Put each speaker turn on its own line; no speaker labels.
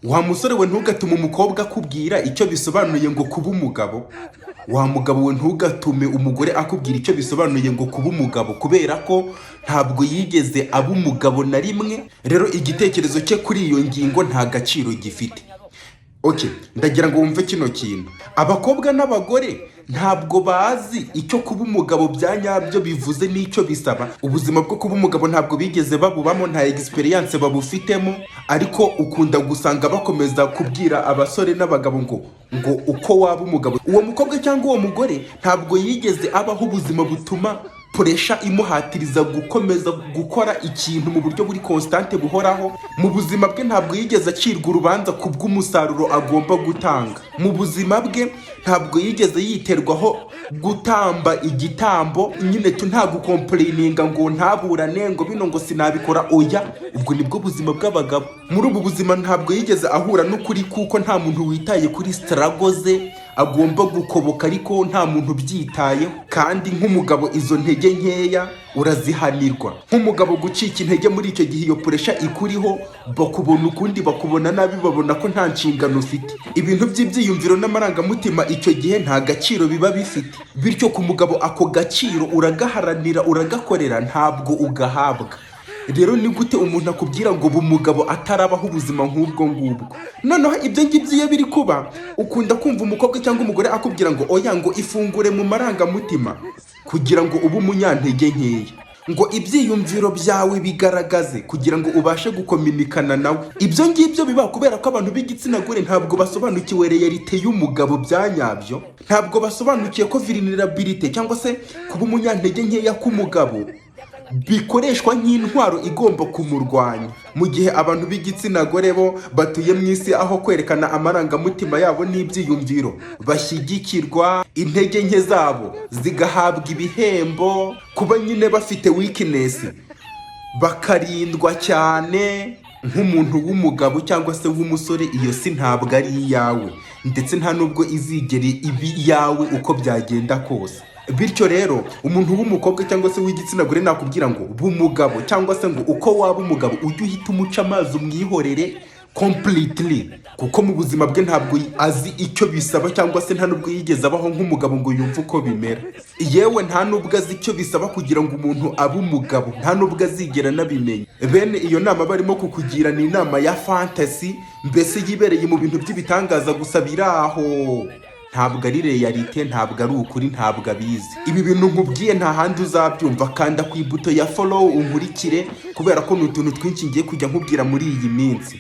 Wa musore we, ntugatume umukobwa akubwira icyo bisobanuye ngo kuba umugabo. Wa mugabo we, ntugatume umugore akubwira icyo bisobanuye ngo kuba umugabo, kubera ko ntabwo yigeze aba umugabo na rimwe. Rero igitekerezo cye kuri iyo ngingo nta gaciro gifite. Ok, ndagira ngo wumve kino kintu: abakobwa n'abagore ntabwo bazi icyo kuba umugabo bya nyabyo bivuze n'icyo bisaba. Ubuzima bwo kuba umugabo ntabwo bigeze babubamo, nta experience babufitemo. Ariko ukunda gusanga bakomeza kubwira abasore n'abagabo ngo uko waba umugabo. Uwo mukobwa cyangwa uwo mugore ntabwo yigeze abaho ubuzima butuma pressure imuhatiriza gukomeza gukora ikintu mu buryo buri constante, buhoraho. Mu buzima bwe ntabwo yigeze acirwa urubanza ku bw'umusaruro agomba gutanga. Mu buzima bwe ntabwo yigeze yiterwaho gutamba igitambo nyine tu, nta gucomplaininga, ngo ntaburane, ngo bino ngo sinabikora. Oya, ubwo nibwo buzima bw'abagabo. Muri ubu buzima ntabwo yigeze ahura n'ukuri, kuko nta muntu witaye kuri struggle ze. Agomba gukoboka, ariko nta muntu ubyitayeho. Kandi nk'umugabo izo ntege nkeya urazihanirwa. Nk'umugabo, gucika intege muri icyo gihe iyo pressure ikuriho, bakubona ukundi, bakubona nabi, babona ko nta nshingano ufite. Ibintu by'ibyiyumviro n'amarangamutima icyo gihe nta gaciro biba bifite. Bityo ku mugabo ako gaciro uragaharanira, uragakorera, ntabwo ugahabwa. Rero ni gute umuntu akubwira ngo ubu umugabo atarabaho ubuzima nk'ubwo ngubwo? Noneho ibyo ngibyo iyo biri kuba, ukunda kumva umukobwa cyangwa umugore akubwira ngo oya, ngo ifungure mu marangamutima kugira ngo ube umunyantege nkeya, ngo ibyiyumviro byawe bigaragaze kugira ngo ubashe gucommunicana nawe. Ibyo ngibyo biba kubera ko abantu b'igitsina gore ntabwo basobanukiwe réalité y'umugabo bya nyabyo. Ntabwo basobanukiwe ko vulnerability cyangwa se kuba umunyantege nkeya k'umugabo bikoreshwa nk'intwaro igomba kumurwanya, mu gihe abantu b'igitsina gore bo batuye mu isi aho kwerekana amarangamutima yabo n'ibyiyumviro bashyigikirwa, intege nke zabo zigahabwa ibihembo, kuba nyine bafite weakness bakarindwa cyane. Nk'umuntu w'umugabo cyangwa se w'umusore, iyo si ntabwo ari iyawe, ndetse nta nubwo izigera iba iyawe uko byagenda kose. Bityo rero umuntu w'umukobwa cyangwa se w'igitsina gore nakubwira ngo b'umugabo cyangwa se ngo uko waba umugabo, ujye uhita umuca amazi, umwihorere completely, kuko mu buzima bwe ntabwo azi icyo bisaba, cyangwa se nta nubwo yigeze abaho nk'umugabo ngo yumve uko bimera. Yewe, nta nubwo azi icyo bisaba kugira ngo umuntu abe umugabo, nta nubwo azigera anabimenya. Bene iyo nama barimo kukugira ni inama ya fantasy, mbese yibereye mu bintu by'ibitangaza gusa biri aho. Ntabwo ari réalité, ntabwo ari ukuri, ntabwo abizi. Ibi bintu nkubwiye nta handi uzabyumva. Kanda ku ibuto ya follow unkurikire, kubera ko ni utuntu twinshi ngiye kujya nkubwira muri iyi minsi.